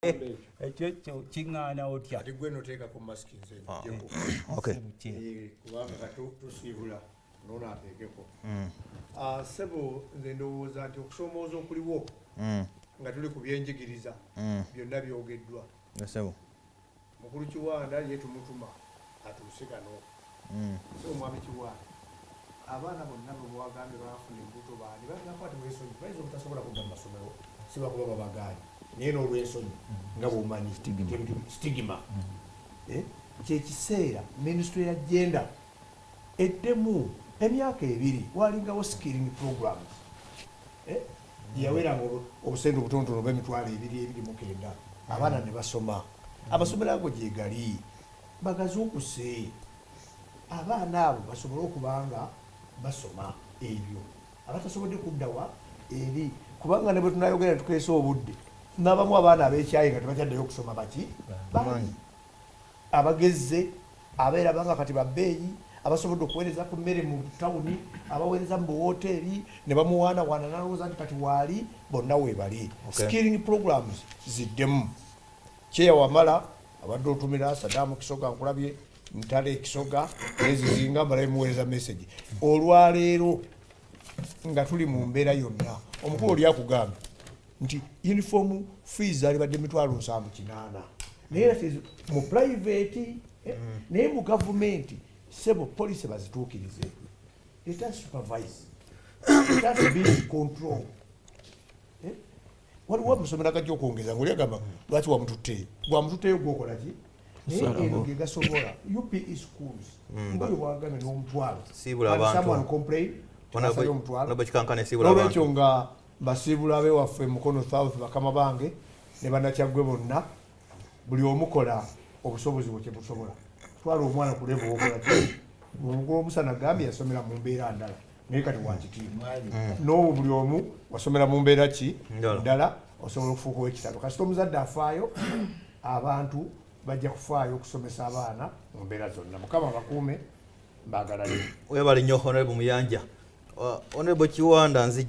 Ekyo kyo kiŋŋaana otya? Kati gwe noteekako masiki, nze njeko. Okay. Kubanga kati tusiibula nono ateekeko. Ah, ssebo, nze ndowooza nti okusoomooza okuliwo nga tuli ku byenjigiriza byonna byogeddwa. Ssebo. Mukulu Kiwanda ye tumutuma atuuse kano. So omwami Kiwanda, abaana bonna bwe bwagambye bafuna embuto, baani balinakwatibwa ensonyi, bayinza obutasobola kudda mu masomero, si bakuba babagaanyi, naye n'olw'ensonyi nga bw'omanyi stigma. Eh, kyekiseera ministry ya gender eddemu. Emyaka 2 walingawo skilling programs, eh, yaweranga obusente obutonotono bw'emitwalo 2 29, abaana ne basoma. Amasomero ago gyegali bagazuukuse, abaana abo basobole okuba nga basoma ebyo abatasobodde kuddawa eri, kubanga ne bwe tunayogera netukeesa obudde n'abamu abaana ab'ekyayi nga tebakyaddayo okusoma baki bangi abagezze abeera banga kati babbeeyi, abasobodde okuweereza ku mmere mu tawuni, abaweereza mu buwoteeri ne bamuwaanawaana nalowooza nti kati waali bonna weebali. Skilling programs ziddemu. Kyeya wamala abadde otumira Sadamu Kisoga, nkulabye ntale Kisoga ezizinga mbalabe muweereza message olwaleero nga tuli mu mbeera yonna. Omukulu oli akugambye nti uniform fees alibadde 780,000, naye era mu private, naye mu gavumenti, sebo, policy bazituukirize. Let us supervise, let us be in control. Eh? Waliwo amasomero agajja okwongeza ngaoli agamba lwaki wamututteeyo, gwamututteeyo gwokola ki? Naye eno ge gasobola UPE schools ngaoyo wagambye n'omutwalo. Siibula And abantu. someone complain tebasabye omutwalo. Honorable Kikankane, siibula N'olwekyo abantu. nga mbasiibula abewaffe Mukono South, bakama bange ne bannakyaggwe bonna, buli omukola obusobozi bwe kyebusobola. Twala omwana ku level wokola ki. Omukulu omusana gambye yasomera mu mbeera ndala, naye kati wakitiibwa. N'obwo buli omu wasomera mu mbeera ki Ndala. ndala, osobola okufuuka ow'ekitalo kasita omuzadde afaayo. Abantu bajja kufaayo okusomesa abaana mu mbeera zonna. Mukama bakuume, mbaagala nnyo. Webale nnyo, Honorable Muyanja. Honorable Kiwanda, nzija.